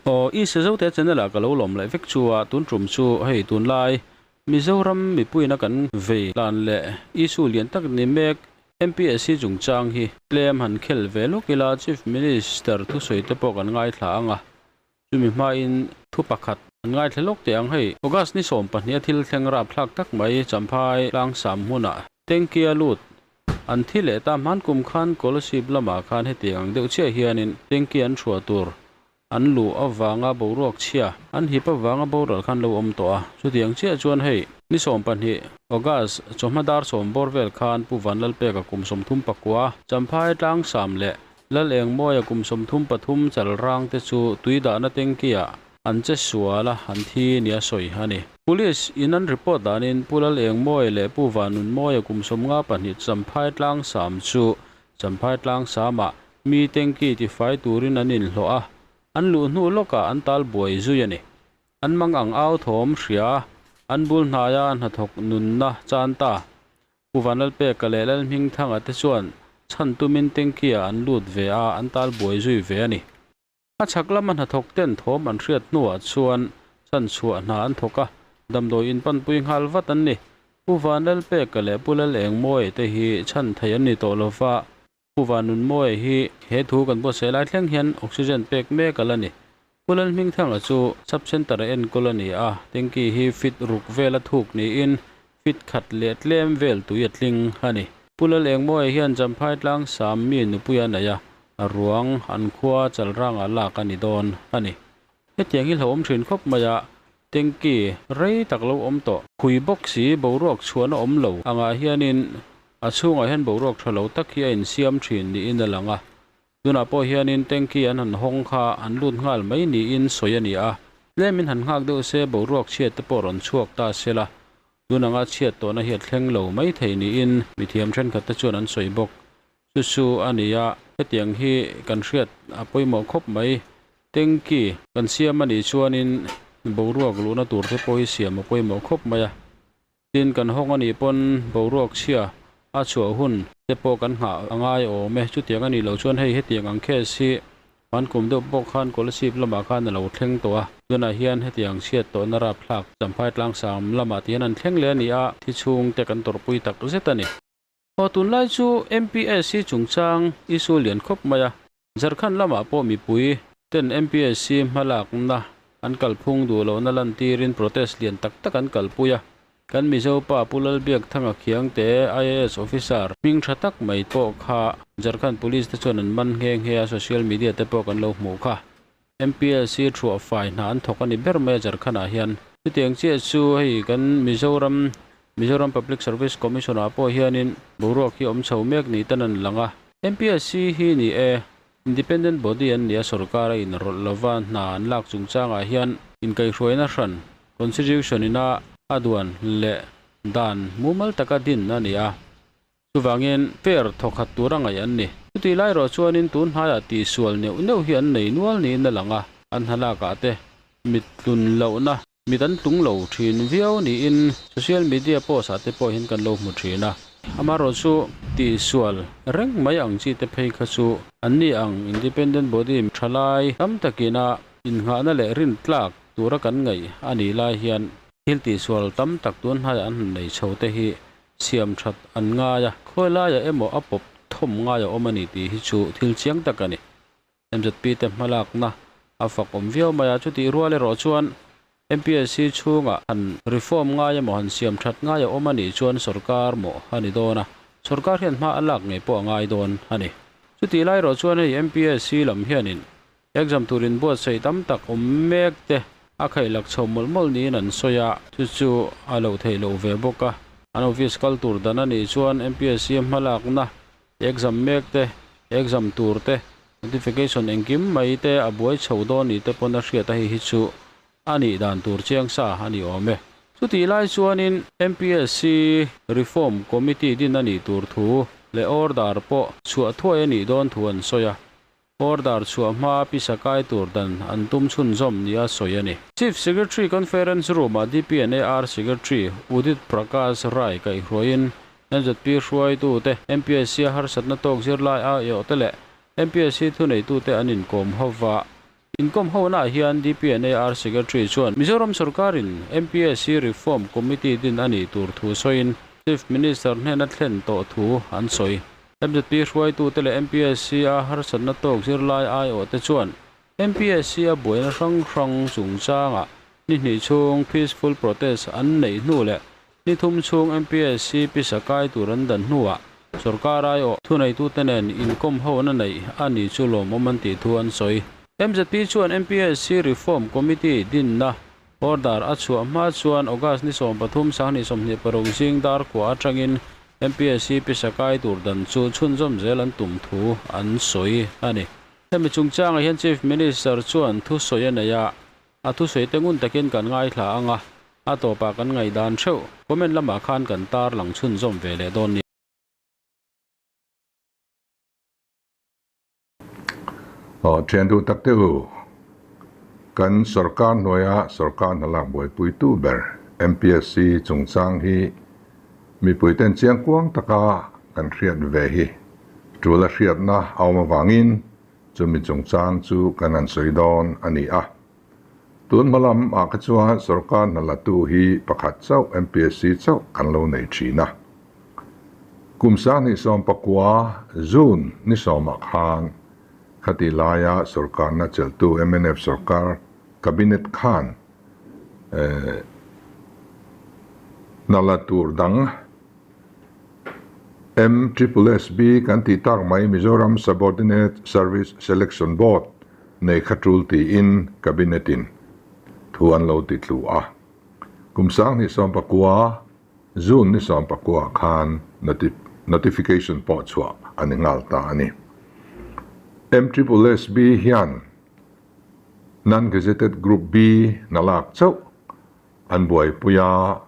Aw i Sezote channel ah ka lo lawm leh vek chu a, tun tum chu hei tunlai Mizoram mipuiin a kan vei tlan leh issue lian tak ni mek MPSC chungchang hi tlem han khel ve lawk ila Chief Minister thusawi te pawh kan ngaithla ang a, chumi hmain thu pakhat an ngaithla lawk teh ang hei August ni 12 a thil thleng rapthlak tak mai Champhai Tlangsam hmunah Tanky a lut an thi leh ta hman kum khan Kolasib lamah khan hetiang ang deuh chiah hianin tanky an chhuah tur an luh avanga boruak chhia an hip avanga boral khan lo awm tawh a. Chutiang chiah chuan hei ni 12 August chawhma dar 10 bawr vel khan Pu Vanlalpeka kum 34 Champhai Tlangsam leh Lal Engmawia kum 33 Chalrang te chu tui dahna tanky ah an che sual a, an thi nia sawi a ni. Police in an report danin Pu Lal Engmawia leh Pu Vanunmawia kum 52 Champhai Tlangsam chu Champhai Tlangsamah mi tanky tifai turin an inhlawh a, an luh hnu lawkah an tal buai zui a ni. An mang ang au thawm hria, an bul hnaia hnathawk nunna chan ta. Pu Vanlalpeka leh Lalhmingthanga te chuan chhan tumin tanky-ah an lut ve a, an tal buai zui ve a ni. A chhak lama hnathawk ten thawm an hriat hnuah chuan chhanchhuah hna an thawk a, damdawi inpanpui nghal vat an ni. Pu Vanlalpeka leh Pu Lalengmawia te hi chhan thei an ni tawh lova, Pu Vanunmawia hi he thu kan buatsaih lai thleng hian oxygen pek mek a la ni. Pu Lalhmingthanga chu Sub Centre a enkawl a ni a, tanky hi feet ruk vela thuk niin feet khat leh tlem vel tui a tling a ni. Pu Lalengmawia hian Champhai Tlangsam mi nupui a nei a, a ruang an khua Chalrangah lak a ni dawn a ni. Hetiang hi hlauhawm thin khawp mai a, tanky rei tak lo awm tawh. Khui bawk si boruak chhuahna awm lo angah hianin a chhungah hian boruak tha lo tak hi a insiam thin niin a lang a. Tunah pawh hianin tanky an han hawng kha an lut nghal mai niin sawi a ni a, tlemin han nghak deuh se boruak chhiat te pawh rawn chhuak ta se la, tun anga chhiat tawhna hi a thleng lo mai thei niin mithiam thenkhat te chuan an sawi bawk. Chu chu a ni a, hetiang hi kan hriat a pawimawh khawp mai. Tanky kan siam a nih chuanin boruak luhna tur te pawh hi siam a pawimawh khawp mai a. Tin, kan hawng a nih pawn boruak chhia a chhuah hun te pawh kan nghah a ngai awm e. Chutiang a nih loh chuan hei hetiang ang case hi hman kum deuh pawh khan Kolasib lamah khan a lo thleng tawh a. Tunah hian hetiang chhiat tawhna rapthlak Champhai Tlangsam lamah ti hian an thleng leh a ni a, thi chhungte kan tawrhpui tak zet a ni. Aw tunlai chu MPSC chungchang issue lian khawp mai a, Jharkhand lamah pawh mipui ten MPSC hmalakna an kalphung duh lohna lantirin protest lian tak tak an kalpui a. Kan Mizo pa Pu Lalbiakthanga Khiangte IAS officer hming tha tak mai pawh kha Jharkhand Police te chuan an man nghe nghe a, social media te pawh kan lo hmuh kha. MPSC thuah fai hna an thawk a ni ber mai a Jharkhand ah hian. Chutiang chiah chu hei kan Mizoram Mizoram Public Service Commission ah pawh hianin boruak hi awm chho mek ni ten an lang a. MPSC hi ni e, Independent body an ni a sorkar a inrawlh lova hna an lak chungchangah hian inkaihhruaina hran Constitution ina a duan leh dan mumal taka din a ni a. Chuvangin, fair thawkhat tura ngaih an ni. Chutih lai erawh chuanin tun hnaiah tihsual neuh neuh hi an nei nual niin a lang a, an hna-lakah te mit tlun lohna, mit an tlung lo thin viau niin social media post ah te pawh hian kan lo hmu thin a. Amaherawh chu tihsual reng mai ang chi te phei kha chu an ni ang independent body thalai tam takina innghahna leh rintlak tura kan ngaih a nih lai hian thil tihsual tam tak tun hnaiah an han nei chho te hi siam that an ngai a, khawi laiah emaw a pawp thawm ngai a awm a ni tih hi chu thil chiang tak a ni. MZP te hmalakna a fak awm viau mai a, chutih rual erawh chuan MPSC chhungah han reform ngai emaw han siam that ngai a awm a nih chuan sorkar mawh a ni dawn a, sorkar hian hma a lak ngei pawh a ngai dawn a ni. Chutih lai erawh chuan hei MPSC lam hianin Exam tur inbuatsaih tam tak awm mek te a khaihlak chho mawlh mawlh niin an sawi a, chu chu a loh theih loh ve bawk a. An office kal tur dan a nih chuan MPSC hmalakna, exam mek te, exam tur te, notification engkim mai te a buai chho dawn ni te pawn a hriat a hei hi chu a nih dan tur chiang sa a ni awm e. Chutih lai chuanin MPSC Reform Committee din a nih tur thu leh order pawh chhuah thuai a nih dawn thu an sawi a. Order chhuah hma pisa kai tur dan an tum chhunzawm nia sawi a ni. Chief Secretary Conference Room-ah DPNAR Secretary Udit Prakash Rai kaihhruaiin MZP hruaitute, MPSC-a harsatna tawk zirlai a iawhte leh MPSC thuneitute an inkawm ho va. Inkawm honaah hian DPNAR Secretary chuan Mizoram sorkarin MPSC Reform Committee din a nih tur thu sawiin Chief Minister hnena thlen tawh thu an sawi. Mzp hruaitute leh MPSC a harsatna tawk zirlai aiawhte chuan MPSC a buaina hrang hrang chungchangah ni hnih chhung peaceful protest an neih hnu leh Ni thum chhung MPSC pisa kai tur an dan hnuah sorkar aiawh thuneitute nen inkawm hona neih a ni chu lawmawm an tih thu an sawi. MZP chuan MPSC Reform Committee dinna order a chhuah hma chuan August ni 13 2026 zing dar kua atangin MPSC pisa kai tur dan chu chhunzawm zel an tum thu an sawi a ni. Hemi chungchangah hian Chief Minister chuan thusawi a nei a, A thusawi te ngun takin kan ngaithla ang a, a tawpah kan ngaihdan theuh. Comment lamah khan kan tar lang chhunzawm ve leh dawn nia. Aw thian duh tak teh u, kan sorkar hnuaia sorkar hna lak buaipuitu ber MPSC chungchang hi mipuiten chiangkuang taka kan hriat ve hi tul a hriatna a awm avangin Chumi chungchang chu kan han sawi dawn a ni a. Tun hma lam ah kha chuan sorkar hna latu hi pakhat chauh MPSC chauh kan lo nei thin a. Kum 2019 June ni sawmah khan khati laia sorkarna chelhtu mnf sorkar Cabinet khan hna la tur dang MSSB kan tih tak mai Mizoram Subordinate Service Selection Board nei kha tul tiin Cabinet in thu an lo ti tlu a. Kum 2019 June ni 19 khan notification pawh chhuah a ni nghal ta a ni. MSSB hian Non-Gazetted Group B na lak chauh an buaipui a.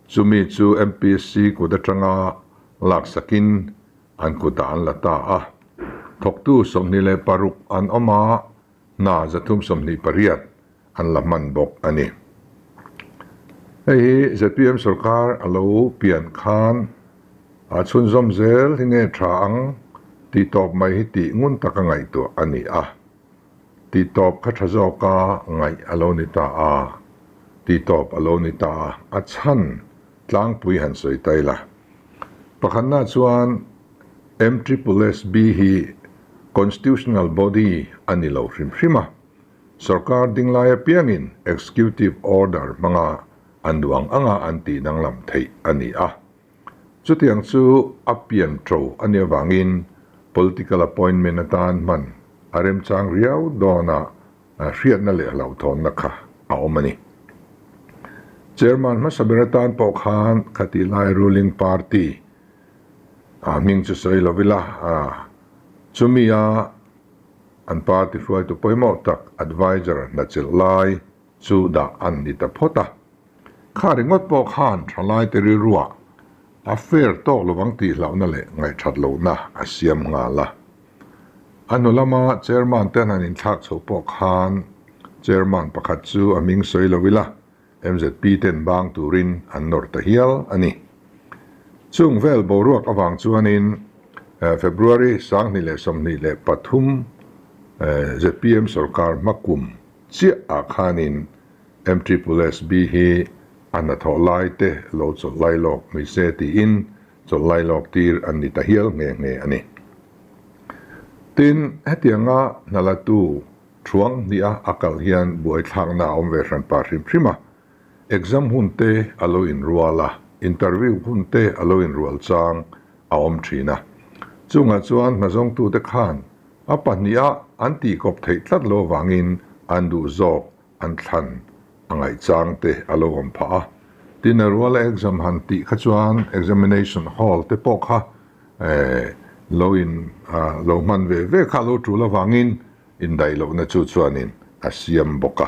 Chumi chu MPSC kut atanga laksakin an kutah an la ta a. Thawktu 26 an awm a, hna 328 an la hman bawk a ni. Hei hi zpm sorkar a lo pian khan a chhunzawm zel hi nge tha ang tih tawp mai hi tih ngun taka ngaihtuah a ni a. Tih tawp kha tha zawka ngaih a lo ni ta a, tih tawp a lo ni ta a, a chhan tlangpui han sawi ta ila. Pakhatna chuan MSSB hi Constitutional Body a ni lo hrim hrim a, sorkar dinglai apiangin Executive Order hmanga an duh ang anga an tih danglam theih a ni a. Chutiang chu a pian ṭo a nih avangin political appointment atan hman a remchang riau dawna hriatna leh hlauhthawnna kha a awm a ni. Chairman hmasa ber atan pawh khan khatih lai ruling party a hming chu sawi lo ila, chumi a an party hruaitu pawimawh tak adviser hna chelh lai chu dah an ni ta phawt a. Kha ringawt pawh khan thalaite rilruah a fair tawk lovang tih hlauhna leh ngaihthat lohna a siam nghal a. A hnu lama chairman ten han inthlak chhoh pawh khan chairman pakhat chu a hming sawi lo ila MZP ten bang turin an nawr ta hial a ni. Chung vel boruak avang chuanin February 2023 zpm sorkar hmakum chiah ah khanin MSSB hi a hnathawh lai te lo chawlh lai lawk ni se tiin chawlh lai lawk tir an ni ta hial nghe nghe a ni. Tin, hetianga hnalatu thuang hnih a a kal hian buaithlakna a awm ve hran pah hrim hrim a, exam hun te a lo inrual a, interview hun te a lo inrual chang a awm thin a. Chungah chuan hnazawngtute khan a pahniha an tihkawp theih tlat lo avangin an duh zawk an thlan a ngaihchang te a lo awm phah a. Tin, a ruala exam han tih kha chuan examination hall te pawh kha lo in lo hman ve ve kha a lo tul avangin indaih lohna chu chuanin a siam bawk a.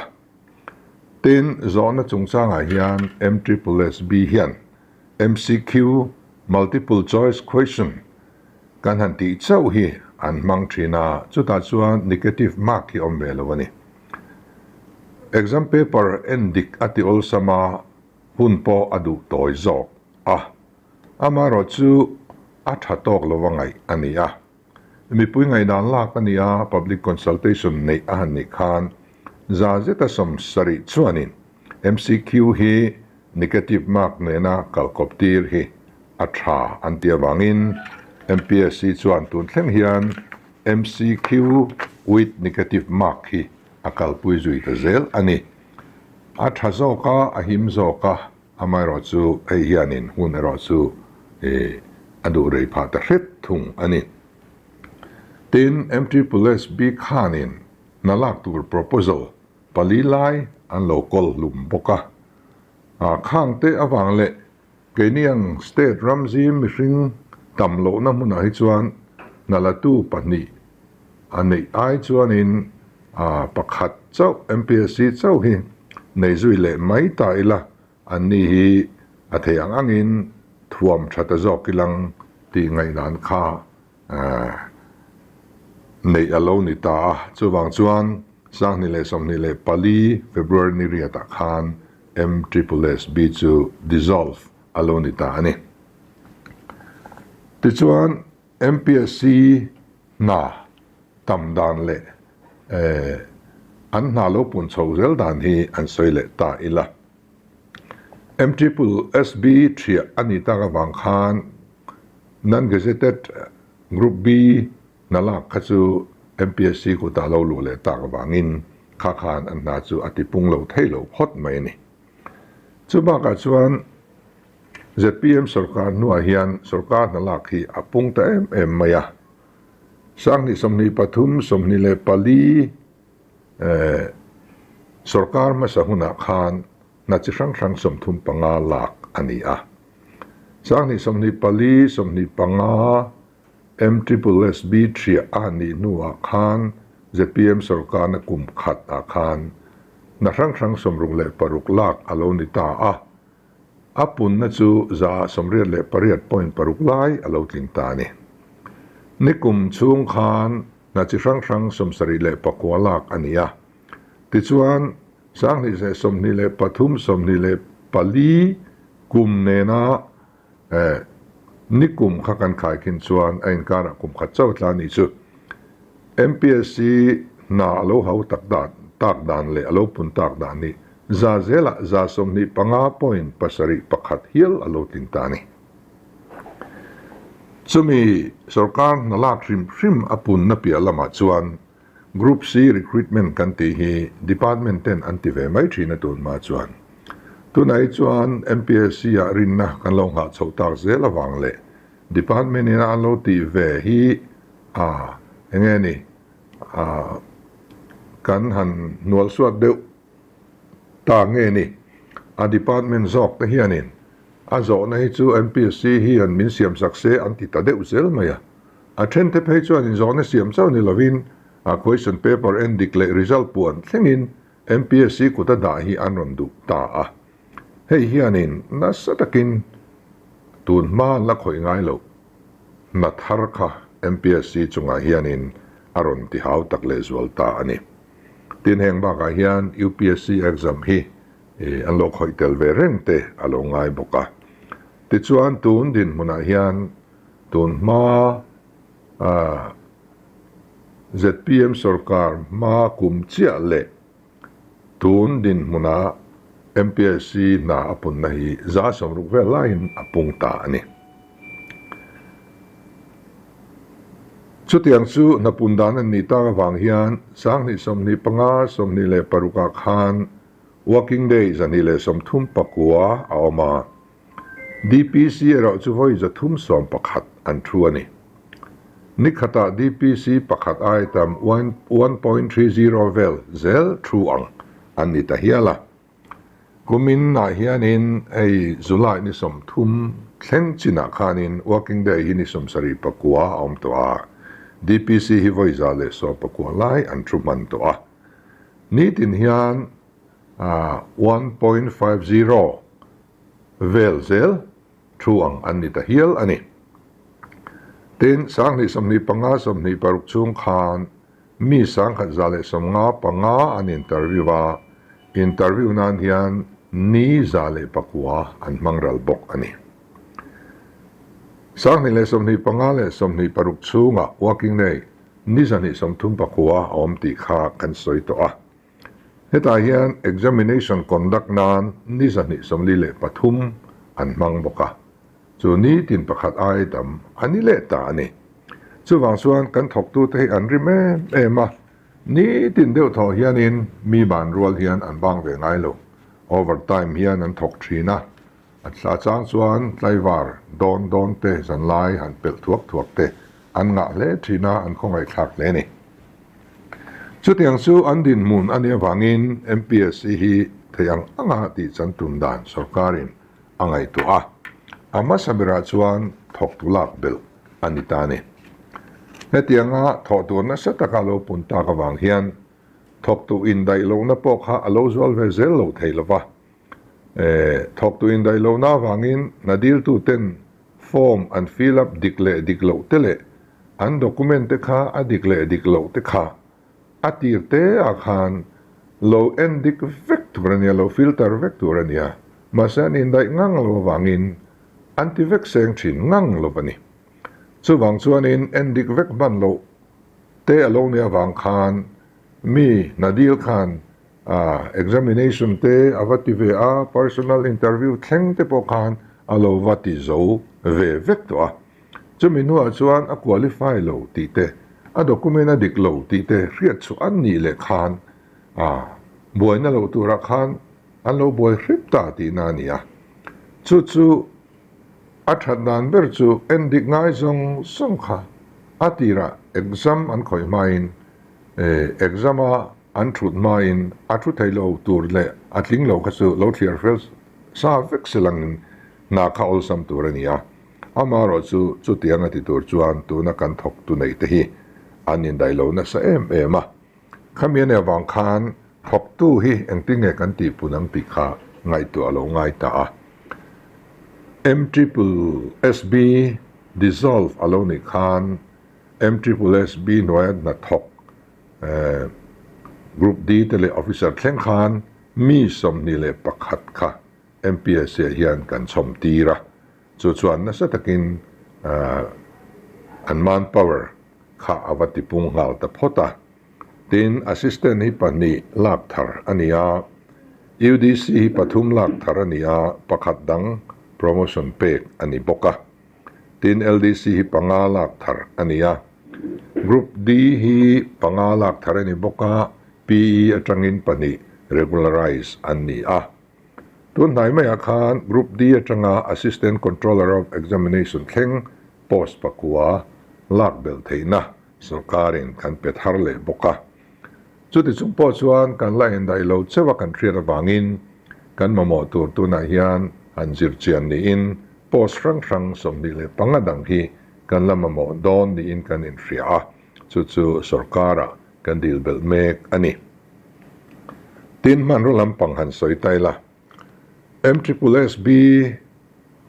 Tin, zawhna chungchangah hian MSSB hian MCQ, Multiple Choice Question, kan han tih chauh hi an hmang thin a, chutah chuan negative mark hi awm ve lo a ni. Exam paper en dik a ti awlsam a, hun pawh a duh tawi zawk a. Amaherawhchu a tha tawk lo a ngaih a ni a. Mipui ngaihdan lak a ni a, public consultation neih a han nih khan za zeta 70 chuanin MCQ hi negative mark nena kalkawp tir hi a tha an ti avangin MPSC chuan tun thleng hian MCQ with negative mark hi a kalpui zui ta zel a ni. A tha zawk a, a him zawk a, amaherawh chu hei hianin hun erawh chu a duh rei phah ta hret thung a ni. Tin, MSSB khanin hna lak tur proposal pali lai an lo kawl hlum bawk a. Khang te avang leh keini ang state ramzim mihring tam lohna hmunah hi chuan hna latu pahnih a neih ai chuanin pakhat chauh MPSC chauh hi nei zui leh mai ta ila anni hi a thei ang angin thuam tha ta zawk ilang tih ngaihdan kha neih a lo ni ta a. Chuvang chuan 2024 February ni riatah khan MSSB chu dissolve a lo ni ta a ni. Tichuan MPSC hna tam dan leh an hna lo pun chho zel dan hi an sawi leh ta ila. MSSB thiah a ni tak avang khan non-gazetted Group B hna lak kha chu MPSC kutah lo luh leh tak avangin kha khan an hna chu a tipung lo thei lo phawt mai a ni. Chu bakah chuan ZPM sorkar hnuah hian sorkar hna lak hi a pung ta em em mai a. 2023 24 sorkar hmasa hunah khan hna chi hrang hrang 35 lak a ni a. 2024 25 MSSB thiah a han nih hnuah khan ZPM sorkarna kum khat ah khan hna hrang hrang 66 lak a lo ni ta a. A punna chu 88.6% lai a lo tling ta a ni. Ni kum chhung khan hna chi hrang hrang 79 lak a ni a. Tichuan 2023 24 kum nena ni kum kha kan khaikhin chuan a inkarah kum khat chauh tla ni chu MPSC hna a lo hau tak dan tak dan leh a lo pun tak dan hi za zelah za 25.71 hial a lo tling ta a ni. Chumi sorkar hna lak hrim hrim a punna piah lamah chuan Group C recruitment kan tih hi department ten an ti ve mai thin a tun hma chuan. Tunah hi chuan MPSC ah rinna kan lo nghah chhoh tak zel avang leh department ina an lo tih ve hi a enge ni a kan han hnual suat deuh ta nge ni a department zawk te hianin a zawhna hi chu MPSC hian min siam sak se an ti ta deuh zel mai a. A then te phei chuan inzawhna siam chauh ni lovin a question paper en dik leh result puan thlengin MPSC kut a dah hi an rawn duh ta a. Hei hianin nasa takin tun hma an la khawih ngai loh hna thar kha MPSC chungah hianin a rawn ti hau tak leh zual ta a ni. Tin heng bakah hian UPSC exam hi an lo khawih tel ve reng te a lo ngai bawk a. Tichuan tun dinhmunah hian tun hma ZPM sorkar hma kum chiah leh tun dinhmunah MPSC hna a punna hi 60% vel laiin a pung ta a ni. Chutiang chu hna pun dan an nih tak avang hian 2025 26 ah khan working day 239 a awm a. DPC erawh chu vawi 311 an thu a ni. Ni khatah DPC pakhat ai tam 1.30 vel zel thu ang an ni ta hial a. Kumin ah hianin hei July ni 30 thleng chinah khanin working day hi ni 79 a awm tawh a. DPC hi vawi 119 lai an thu hman tawh a. Nitin hian 1.50 vel zel thu ang an ni ta hial a ni. Tin, 2025 26 chhung khan mi 1,155 an interview a, interview nan hian ni 109 an hmang ral bawk a ni. 2025 leh 26 chhunga working day ni 139 a awm tih kha kan sawi tawh a. Hetah hian examination conduct nan ni 143 an hmang bawk a, chu nitin pakhat ai tam a ni leh ta a ni. Chuvang chuan kan thawktute hi an rim em em a, nitin deuh thawh hianin mi ban rual hian an bang ve ngai lo. Overtime hian an thawk thin a, a thla chang chuan tlaivar dawn dawn te zanlai han pelh thuak thuak te an ngah hle thin a, an khawngaihthlak hle a ni. Chutiang chu an dinhmun a nih avangin MPSC hi theih ang anga tih chan tum dan sorkarin a ngaihtuah a, a hmasa berah chuan thawktu lak belh a ni ta a ni. Hetianga thawh tur nasa taka lo pun tak avang hian thawktu indaih lohna pawh kha a lo zual ve zel lo thei lo va. Thawktu indaih lohna avangin hna diltuten form an fill up dik leh dik loh te leh an document te kha a dik leh dik loh te kha a tir te ah khan lo en dik vek tur a nia, lo filter vek tur a nia. Mahse an indaih ngang lo avangin an ti vek seng thin ngang lo a ni. Chuvang chuanin en dik vek hman loh te a lo nih avang khan mi hna dil khan examination te a va ti ve a, personal interview thleng te pawh khan a lo va ti zo ve vek tawh a. Chumi hnuah chuan a qualify lo tih te, a document a dik lo tih te hriat chhuah an nih leh khan buaina loh turah khan an lo buai hrep ta tihna a ni a. Chu chu a that dan ber chu en dik ngai zawng zawng kha a tirah exam an khawih hmain exam a an thut hmain a thu thei lo tur leh a tling lo kha chu lo thliar fel sa vek se langin hna kha awlsam tur a ni a. Amaherawh chu chutiang a ti tur chuan tuna kan thawk tu neih te hi an indaih lo nasa em em a. Khami a nih avang khan thawktu hi engtin nge kan tihpun ang tih kha ngaihtuah a lo ngai ta a. MSSB dissolve a lo nih khan MSSB hnuaia hnathawk Group D te leh Officer thleng khan mi 21 kha MPSC ah hian kan chhawm tir a, chu chuan nasa takin an manpower kha a va tipung nghal ta phawt a. Tin, Assistant hi pahnih lak thar a ni a, UDC hi pathum lak thar a ni a, pakhat dang promotion pek a ni bawk a. Tin, LDC hi panga lak thar a ni a. Group D hi panga lak thar a ni bawk a, PE atangin pahnih regularize an ni a. Tun hnai maiah khan Group D atanga Assistant Controller of Examination thleng post pakua lak belh theihna sorkarin kan pe thar leh bawk a. Chuti chung pawh chuan kan la indaih lo cheuh a kan hriat avangin kan mamawh tur tunah hian han zir chian niin post hrang hrang 25 dang hi kan la mamawh dawn niin kan inhria a, chu chu sorkara kan dil belh mek a ni. Tin, hmanraw lampang han sawi ta ila, MSSB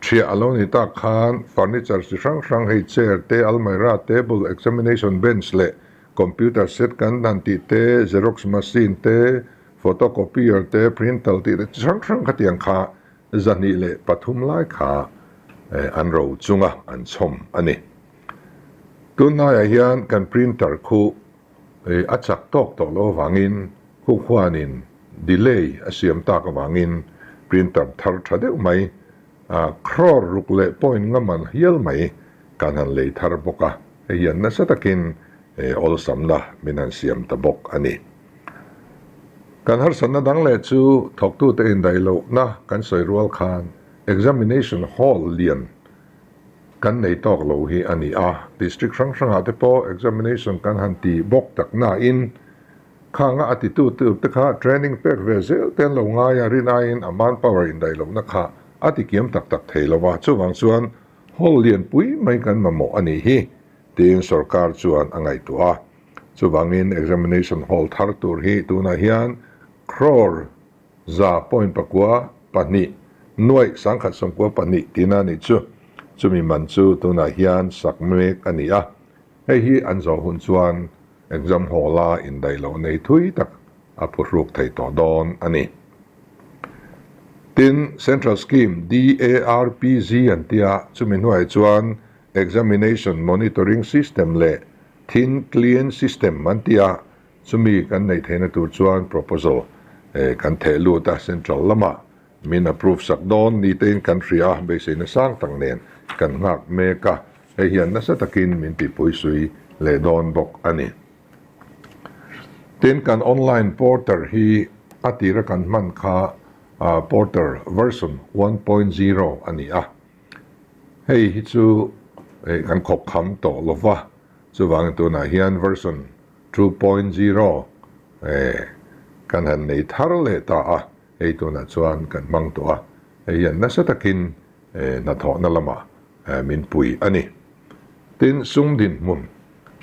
thiah a lo ni tak khan furniture chi hrang hrang hei chair te, almirah, table, examination bench leh computer set kan han tih te, xerox machine te, photocopier te, printer tih te chi hrang hrang khatiang kha 203 lai kha an ro chunga an chhawm a ni. Tunlaiah hian kan printer khu a chak tawk tawh loh avangin khu khuanin delay a siam tak avangin printer thar tha deuh mai crore ruk leh point nga man hial mai kan han lei thar bawk a, hei hian nasa takin awlsamna min han siam ta bawk a ni. Kan harsatna dang leh chu thawktute indaih lohna kan sawi rual khan examination hall lian kan nei tawk lo hi a ni a, district hrang hrangah te pawh examination kan han ti bawk tak nain khanga a titu tur te kha training pek ve zel te an lo ngai a, rin aiin a manpower indaih lohna kha a ti kiam tak tak thei lo va, chuvang chuan hall lianpui mai kan mamawh a nih hi tiin sorkar chuan a ngaihtuah a, chuvangin examination hall thar tur hi tunah hian crore za point pakua pahnih nuaih sangkhat sawmkua pahnih tina a nih chu. Chumi man chu tunah hian sak mek a ni a, hei hi an zawh hun chuan exam hall-a indaih loh nei thui tak a phuhruk thei tawh dawn a ni. Tin, Central Scheme DARPG an tia, chumi hnuaiah chuan. Examination Monitoring System leh Thin Client System an ti a, chumi kan neih theihna tur chuan proposal kan theh lut a, Central lamah min approve sak dawn ni tein kan hria a, beiseina sang tak nen kan nghak mek a, hei hian nasa takin min tihpuisui leh dawn bawk a ni. Tin, kan online porter hi a tira kan hman kha porter version 1.0 a ni a, hei hi chu kan khawp kham tawh lo va, chuvangin tunah hian version 2.0 kan han nei thar leh ta a, hei tunah chuan kan hmang tawh a, hei hian nasa takin hnathawhna lamah min pui a ni. Tin, sum dinhmun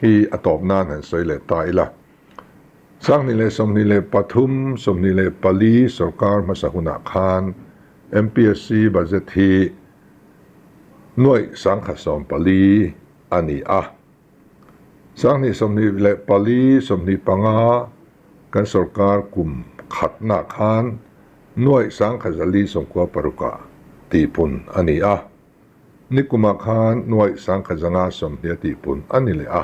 hi a tawp nan han sawi leh ta ila. 2023, 24 sorkar hmasa hunah khan MPSC budget hi nuaih 1014 a ni a. 2024, 25 kan sorkar kum khatnaah khan nuaih 1096 ah tihpun a ni a. Nikumah khan nuaih 1530 a tihpun a ni leh a.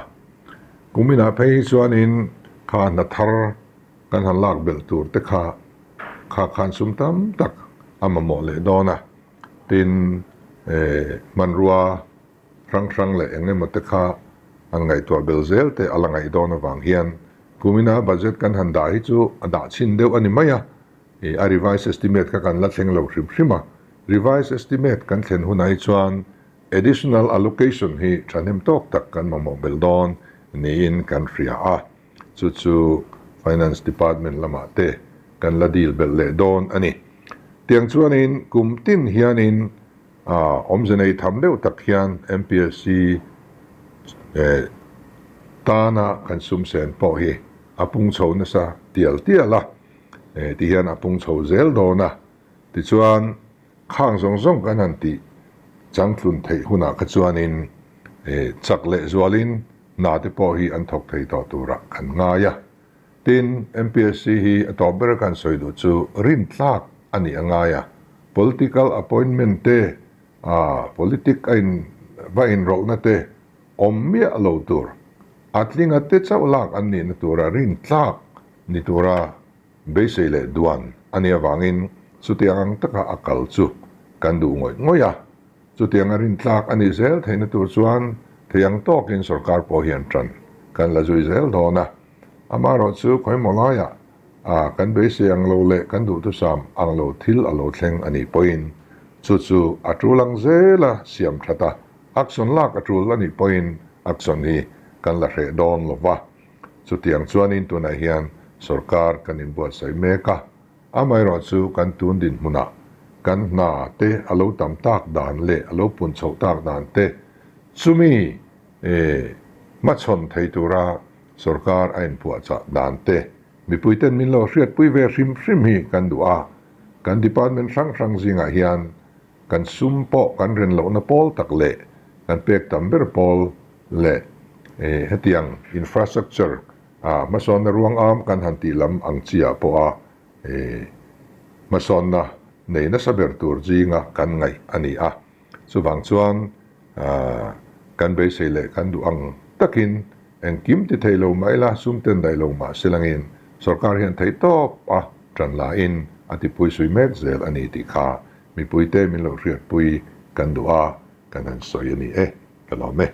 Kuminah phei hi chuanin kha hna thar kan han lak belh tur te kha kha khan sum tam tak a mamawh leh dawn a. Tin, hmanrua hrang hrang leh eng emaw te kha han ngaihtuah bel zel te a la ngaih dawn avang hian kumina budget kan han dah hi chu a dah chhin deuh a ni mai a. A revised estimate kha kan la thleng lo hrim hrim a, revised estimate kan thlen hunah hi chuan additional allocation hi thahnem tawk tak kan mamawh belh dawn niin kan hria a, chu chu Finance Department lamah te kan la deal belh leh dawn a ni. Tiang chuanin kum tin hianin awmze nei tham deuh tak hian MPSC tana kan sum sen pawh hi a pung chho nasa tial tial a. Ti hian a pung chho zel dawn a, tichuan khang zawng zawng kan han tih changtlun theih hunah kha chuanin chak leh zualin hna te pawh hi an thawk thei tawh turah kan ngai a. Tin, MPSC hi a tawp ber kan sawi duh chu rintlak a nih a ngai a, political appointment te, politic a in va inrawlhna te awm miah lo tur, a tlinga te chauh lak an nihna tura rintlak Ni tura beisei leh duan a nih avangin chutiang ang taka a kal chu kan duh ngawih ngawih a. Chutiang a rintlak a nih zel theihna tur chuan thei ang tawkin sorkar pawh hian ṭan kan la zui zel dawn a. Amaherawh chu khawimaw laiah a kan beisei ang lo leh kan duhthusam ang lo thil a lo thleng a nih pawhin chu chu a ṭul ang zela siam ṭhat a, action lak a ṭul a nih pawhin action hi kan la hreh dawn lo va. Chutiang chuanin tunah hian sorkar kan inbuatsaih mek a, amaherawh chu kan tun dinhmunah kan hna te a lo tam tak dan leh a lo pun chhoh tak dan te chumi hmachhawn thei tura sorkar a inpuahchah dan te mipuiten min lo hriatpui ve hrim hrim hi kan duh a, kan department hrang hrang zingah hian kan sum pawh kan ren lohna pawl tak leh kan pek tam ber pawl leh hetiang infrastructure a hmasawnna ruangam kan han tih lam ang chiah pawha hmasawnna nei nasa ber tur zinga kan ngaih a ni a. Chuvang chuan kan beisei leh kan duh ang takin engkim ti thei lo mah ila, sum ten daih lo mah se langin sorkar hian theihtawp a tan lain a tipuisui mek zel a ni tih kha mipuite min lo hriatpui kan duh a, kan han sawi a ni e. Ka lawm e.